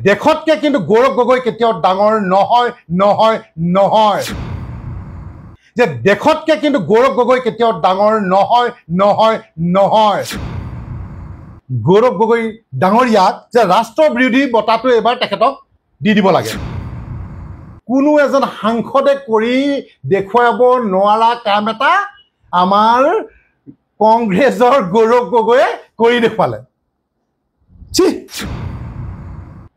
দেশতকে কিন্তু গৌৰৱ গগৈ কেতিয়াও ডাঙৰ নহয় নহয় নহয়। যে দেশতকে কিন্তু গৌৰৱ গগৈ কেতিয়াও ডাঙৰ নহয় নহয় নহয়। গৌৰৱ গগৈ ডাঙৰীয়াক যে ৰাষ্ট্ৰ বিৰোধী বঁটাটো এবাৰ তেখেতক দি দিব লাগে। কোনো এজন সাংসদে কৰি দেখুৱাব নোৱাৰা কাম এটা আমাৰ কংগ্ৰেছৰ গৌৰৱ গগৈয়ে কৰি দেখুৱালে।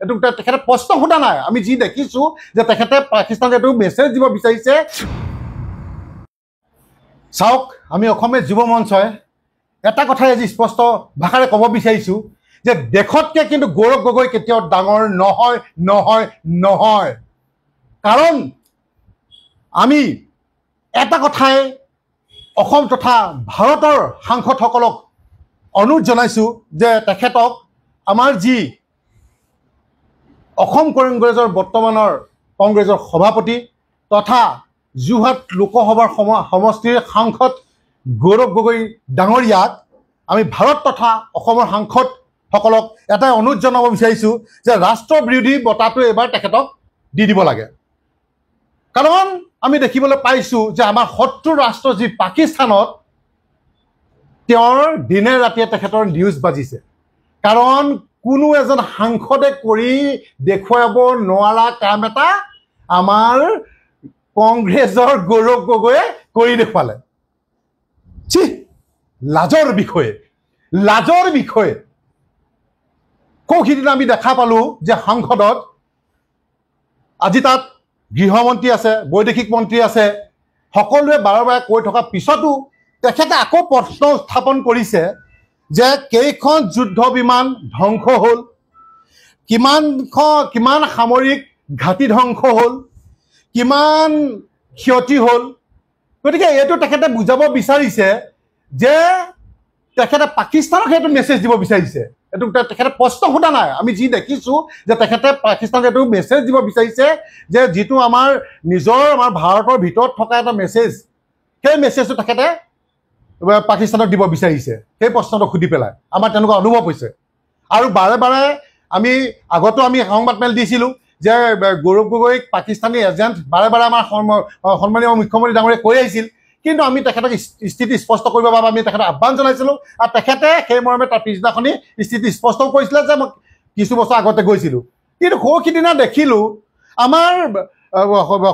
এইটো তেখেতে প্ৰশ্ন সোধা নাই, আমি যি দেখিছোঁ যে তেখেতে পাকিস্তানক এইটো মেছেজ দিব বিচাৰিছে। চাওক, আমি অসমীয়া যুৱ মঞ্চই এটা কথাই আজি স্পষ্ট ভাষাৰে ক'ব বিচাৰিছোঁ যে দেশতকে কিন্তু গৌৰৱ গগৈ কেতিয়াও ডাঙৰ নহয় নহয় নহয়। কাৰণ আমি এটা কথাই অসম তথা ভাৰতৰ সাংসদসকলক অনুৰোধ জনাইছোঁ যে তেখেতক আমাৰ যি অসম কংগ্ৰেছৰ বৰ্তমানৰ কংগ্ৰেছৰ সভাপতি তথা যোৰহাট লোকসভাৰ সমষ্টিৰ সাংসদ গৌৰৱ গগৈ ডাঙৰীয়াক আমি ভাৰত তথা অসমৰ সাংসদসকলক এটাই অনুৰোধ জনাব বিচাৰিছোঁ যে ৰাষ্ট্ৰ বিৰোধী বঁটাটো এইবাৰ তেখেতক দি দিব লাগে। কাৰণ আমি দেখিবলৈ পাইছোঁ যে আমাৰ শত্ৰু ৰাষ্ট্ৰ যি পাকিস্তানত তেওঁৰ দিনে ৰাতিয়ে তেখেতৰ নিউজ বাজিছে। কাৰণ কোনো এজন সাংসদে কৰি দেখুৱাব নোৱাৰা কাম এটা আমাৰ কংগ্ৰেছৰ গৌৰৱ গগৈয়ে কৰি দেখুৱালে। চি, লাজৰ বিষয়ে, লাজৰ বিষয়ে। সৌ সিদিনা আমি দেখা পালোঁ যে সাংসদত আজি তাত গৃহমন্ত্ৰী আছে, বৈদেশিক মন্ত্ৰী আছে, সকলোৱে বাৰে বাৰে কৈ থকাৰ পিছতো তেখেতে আকৌ প্ৰশ্ন উত্থাপন কৰিছে যে কেইখন যুদ্ধ বিমান ধ্বংস হ'ল, কিমান সামৰিক ঘাটি ধ্বংস হ'ল, কিমান ক্ষতি হ'ল। গতিকে এইটো তেখেতে বুজাব বিচাৰিছে যে তেখেতে পাকিস্তানক সেইটো মেছেজ দিব বিচাৰিছে। এইটো তেখেতে প্ৰশ্ন সোধা নাই, আমি যি দেখিছোঁ যে তেখেতে পাকিস্তানক এইটো মেছেজ দিব বিচাৰিছে যে যিটো আমাৰ নিজৰ আমাৰ ভাৰতৰ ভিতৰত থকা এটা মেছেজ, সেই মেছেজটো তেখেতে পাকিস্তানক দিব বিচাৰিছে। সেই প্ৰশ্নটো সুধি পেলাই আমাৰ তেনেকুৱা অনুভৱ হৈছে। আৰু বাৰে বাৰে আমি আগতো আমি সংবাদমেল দিছিলোঁ যে গৌৰৱ গগৈক পাকিস্তানী এজেণ্ট বাৰে বাৰে আমাৰ সন্মানীয় মুখ্যমন্ত্ৰী ডাঙৰীয়াই কৈ আহিছিল, কিন্তু আমি তেখেতক স্থিতি স্পষ্ট কৰিবৰ বাবে আমি তেখেতক আহ্বান জনাইছিলোঁ আৰু তেখেতে সেই মৰ্মে তাৰ পিছদিনাখনি স্থিতি স্পষ্টও কৰিছিলে যে মই কিছু বছৰ আগতে গৈছিলোঁ। কিন্তু সৌ সিদিনা দেখিলোঁ আমাৰ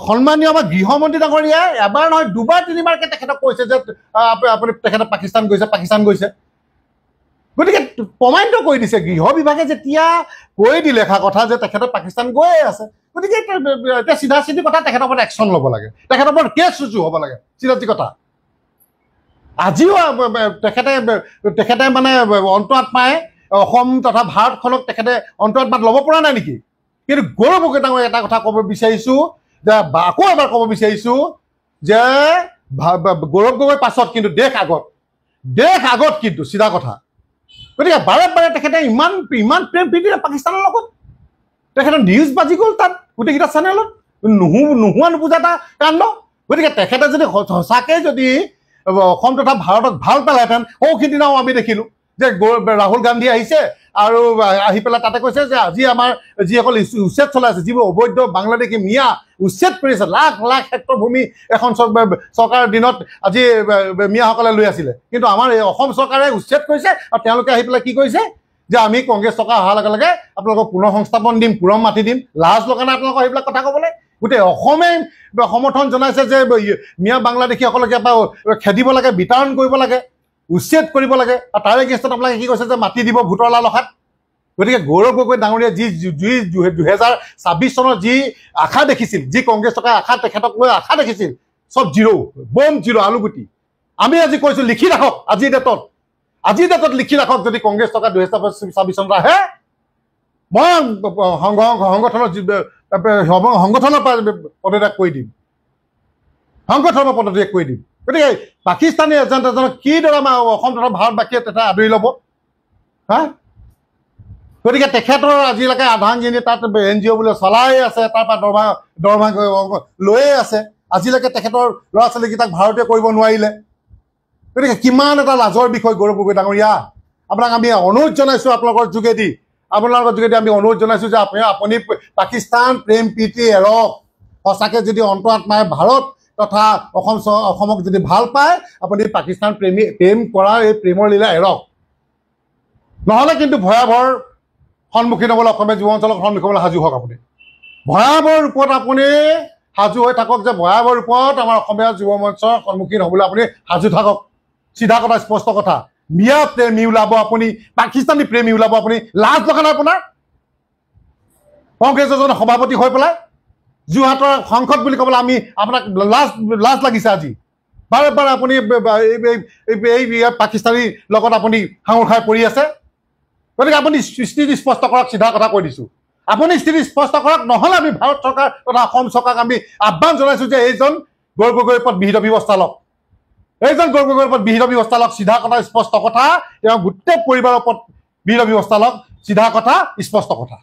সন্মানীয় আমাৰ গৃহমন্ত্ৰী ডাঙৰীয়াই এবাৰ নহয় দুবাৰ তিনিবাৰকৈ তেখেতক কৈছে যে আপুনি তেখেতে পাকিস্তান গৈছে, পাকিস্তান গৈছে। গতিকে প্ৰমাণিত কৰি দিছে গৃহ বিভাগে যেতিয়া কৈ দিলে এষাৰ কথা যে তেখেতে পাকিস্তান গৈয়ে আছে। গতিকে এতিয়া চিধা চিধি কথা, তেখেতৰ ওপৰত একশ্যন ল'ব লাগে, তেখেতৰ ওপৰত কেছ ৰুজু হ'ব লাগে, চিধা চিধি কথা। আজিও তেখেতে মানে অন্তৰাত্মাই অসম তথা ভাৰতখনক তেখেতে অন্তৰাত্মাত ল'ব পৰা নাই নেকি? কিন্তু গৌৰৱ গগৈ ডাঙৰীয়া এটা কথা ক'ব বিচাৰিছোঁ যে আকৌ এবাৰ ক'ব বিচাৰিছোঁ যে গৌৰৱ গগৈৰ পাছত কিন্তু দেশ আগত, দেশ আগত কিন্তু চিধা কথা। গতিকে বাৰে বাৰে তেখেতে ইমান ইমান প্ৰেম প্ৰীতি পাকিস্তানৰ লগত, তেখেতৰ নিউজ বাজি গ'ল তাত গোটেইকেইটা চেনেলত, নোহোৱা নুবুজা এটা কাণ্ড। গতিকে তেখেতে যদি সঁচাকৈ যদি অসম তথা ভাৰতক ভাল পালেহেঁতেন, সৌ সিদিনাও আমি দেখিলোঁ যে ৰাহুল গান্ধী আহিছে আৰু আহি পেলাই তাতে কৈছে যে আজি আমাৰ যিসকল উচ্ছেদ চলাই আছে, যিবোৰ অবৈধ বাংলাদেশী মিয়া উচ্ছেদ কৰিছে, লাখ লাখ হেক্টৰ ভূমি এখন চৰকাৰৰ দিনত আজি মিয়াসকলে লৈ আছিলে, কিন্তু আমাৰ এই অসম চৰকাৰে উচ্ছেদ কৰিছে আৰু তেওঁলোকে আহি পেলাই কি কৰিছে যে আমি কংগ্ৰেছ চৰকাৰ অহাৰ লগে লগে আপোনালোকক পুনৰ সংস্থাপন দিম, পুৰম মাতি দিম। লাজ লগা নাই আপোনালোকৰ সেইবিলাক কথা ক'বলৈ? গোটেই অসমে সমৰ্থন জনাইছে যে মিয়া বাংলাদেশীসকলক ইয়াৰ পৰা খেদিব লাগে, বিতৰণ কৰিব লাগে, উচ্ছেদ কৰিব লাগে, আৰু তাৰে এগেইনষ্টত আপোনালোকে কি কৈছে যে মাটি দিব ভোটৰ লালসাত। গতিকে গৌৰৱ গগৈ ডাঙৰীয়া যি 2026 চনৰ যি আশা দেখিছিল, যি কংগ্ৰেছ চৰকাৰে আশা তেখেতক লৈ আশা দেখিছিল, চব জিৰ', বম জিৰ', আলুগুটি। আমি আজি কৈছোঁ, লিখি ৰাখক আজিৰ ডেটত, আজিৰ ডেটত লিখি ৰাখক, যদি কংগ্ৰেছ চৰকাৰ 2026 চনত আহে, মই সংগঠনৰ পৰা পদত্যাগ কৰি দিম, সংগঠনৰ পৰা পদত্যাগ কৰি দিম। গতিকে পাকিস্তানী এজেণ্ট এজনক কিদৰে আমাৰ অসম তথা ভাৰতবাসীয়ে তেখেতে আদৰি ল'ব? হা, গতিকে তেখেতৰ আজিলৈকে আধাংগিনি তাত এন জি অ' বোলে চলাই আছে, তাৰপৰা দৰমহা লৈয়ে আছে, আজিলৈকে তেখেতৰ ল'ৰা ছোৱালীকেইটাক ভাৰতীয় কৰিব নোৱাৰিলে। গতিকে কিমান এটা লাজৰ বিষয় গৌৰৱ গগৈ ডাঙৰীয়া, আপোনাক আমি অনুৰোধ জনাইছোঁ আপোনালোকৰ যোগেদি, আপোনালোকৰ যোগেদি আমি অনুৰোধ জনাইছোঁ যে আপুনি পাকিস্তান প্ৰেম প্ৰীতি এৰক। সঁচাকৈ যদি অন্তৰাত্মাই ভাৰত তথা অসমক যদি ভাল পায়, আপুনি পাকিস্তান প্ৰেম কৰাৰ এই প্ৰেমৰ লীলা এৰক। নহ'লে কিন্তু ভয়াৱহ সন্মুখীন হ'বলৈ, অসমীয়া যুৱ অঞ্চলক সন্মুখীন হ'বলৈ সাজু হওক আপুনি। ভয়াৱহ ৰূপত আপুনি সাজু হৈ থাকক যে ভয়াৱহ ৰূপত আমাৰ অসমীয়া যুৱ মঞ্চৰ সন্মুখীন হ'বলৈ আপুনি সাজু থাকক। চিধা কথা, স্পষ্ট কথা। মিয়া প্ৰেমী ওলাব আপুনি, পাকিস্তানী প্ৰেমী ওলাব আপুনি, লাজ লগা নাই আপোনাৰ? কংগ্ৰেছৰ এজন সভাপতি হৈ পেলাই যোৰহাটৰ সাংসদ বুলি ক'বলৈ আমি আপোনাক লাজ লাগিছে আজি। বাৰে বাৰে আপুনি এই পাকিস্তানীৰ লগত আপুনি সাঙুৰ খাই পৰি আছে। গতিকে আপুনি স্থিতি স্পষ্ট কৰক, চিধা কথা কৈ দিছোঁ, আপুনি স্থিতি স্পষ্ট কৰক। নহ'লে আমি ভাৰত চৰকাৰ তথা অসম চৰকাৰক আমি আহ্বান জনাইছোঁ যে এইজন গৌৰৱ গগৈৰ ওপৰত বিহিত ব্যৱস্থা লওক, এইজন গৌৰৱ গগৈৰ ওপৰত বিহিত ব্যৱস্থা লওক। চিধা কথা, স্পষ্ট কথা। তেওঁ গোটেই পৰিবাৰৰ ওপৰত বিহিত ব্যৱস্থা লওক। চিধা কথা, স্পষ্ট কথা।